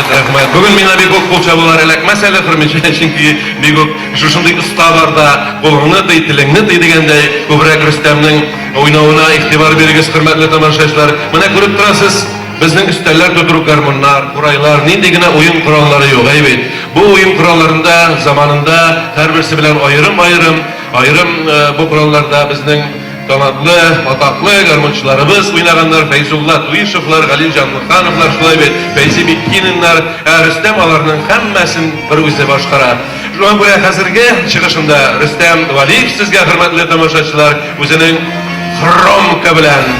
Рәхмәт, рәхмәт. Бүген миңа бик үк кул чабулар эләкмәс әле, хөрмәтче, чөнки бик үк шушындый оста барда кулыңны тый, телеңне тый дигәндәй, күбрәк Рөстәмнең уйнавына игътибар бирегез, хөрмәтле тамашачылар. Менә күреп торасыз, безнең өстәлләр тутыру гармуннар, курайлар, нинди генә уен кораллары юк, әй бит. Бу уен коралларында заманында һәрберсе белән аерым-аерым, аерым бу коралларда безнең Талантлы, атаклы гармунчыларыбыз уйнаганнар, Фәйзулла Туишевлар, Галим Җанлыхановлар, шулай бит, Фәйзи Биккининнар, ә Рөстәм аларның һәммәсен бер үзе башкара. Шуңа күрә хәзерге чыгышында Рөстәм Вәлиев сезгә, хөрмәтле тамашачылар, үзенең хромка белән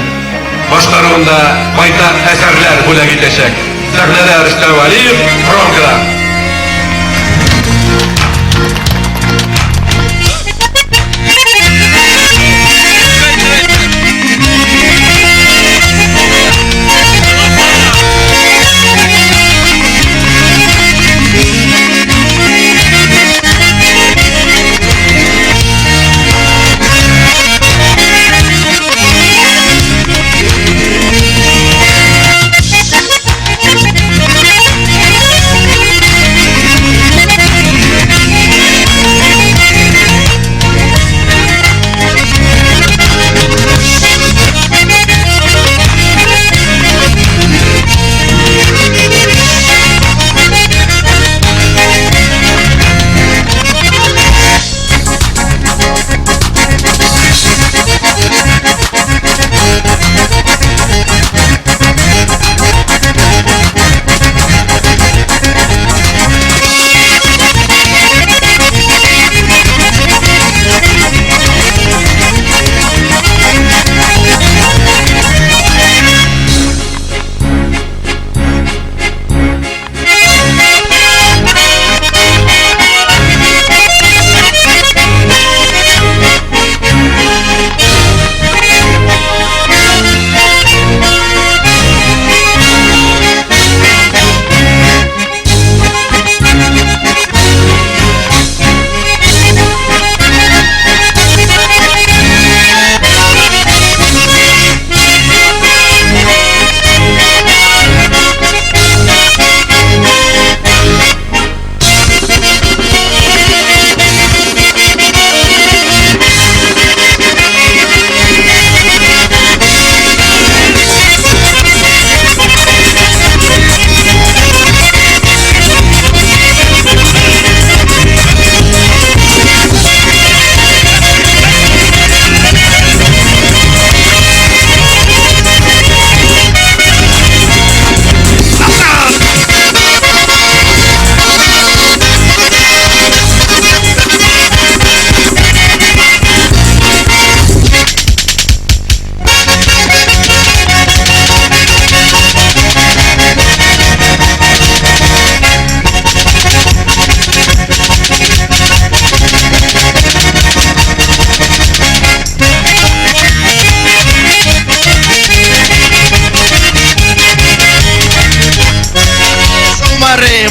башкаруында байтак әсәрләр бүләк итәчәк. Сәхнәдә Рөстәм Вәлиев, хромкада.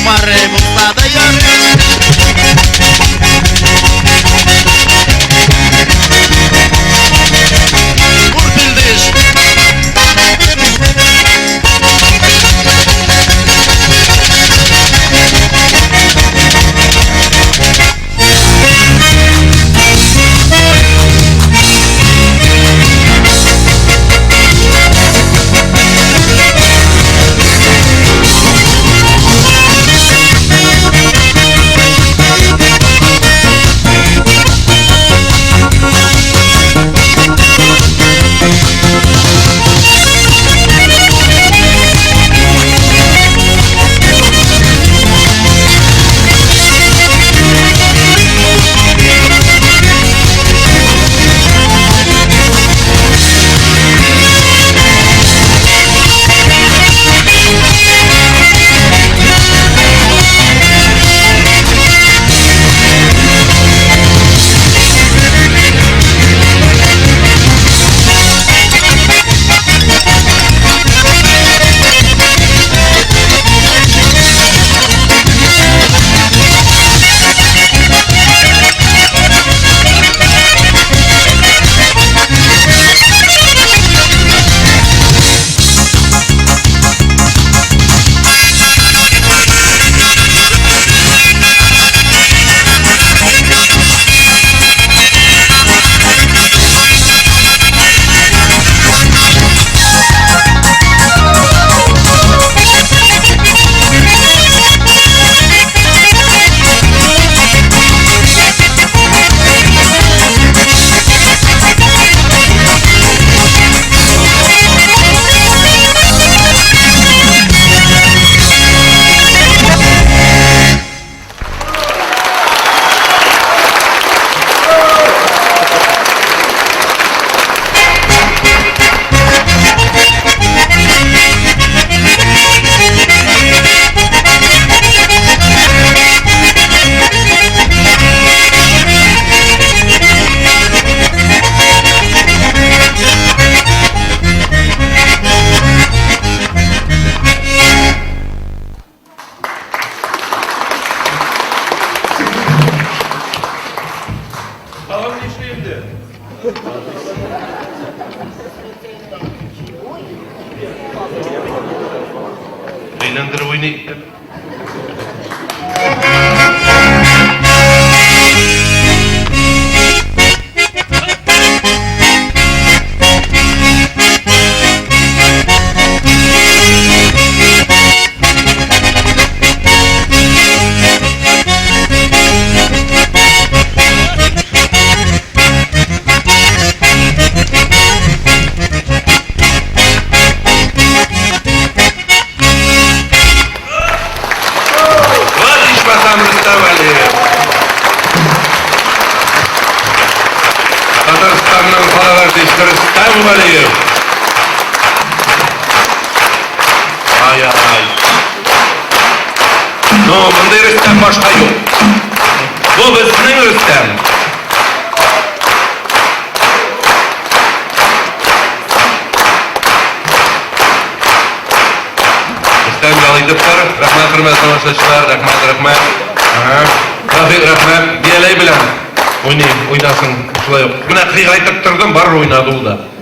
Мары, булса да ярый. Урпилдеш. уйный. Вот ичмасам Рөстәм Вәлиев. Татарстанның халык артисты Рөстәм Вәлиев. Ай-ай. Ну, мондый Рөстәм башка юк. Бу безнең Рөстәм. Рөстәм, ял итеп тор. Рәхмәт, хөрмәтле тамашачылар. Рәхмәт, рәхмәт. Ага. Рафик, рәхмәт. Бияләй белән уйный, уйнасын шулай ук. Менә кыйгайтып тордым, барыбер уйнады ул да.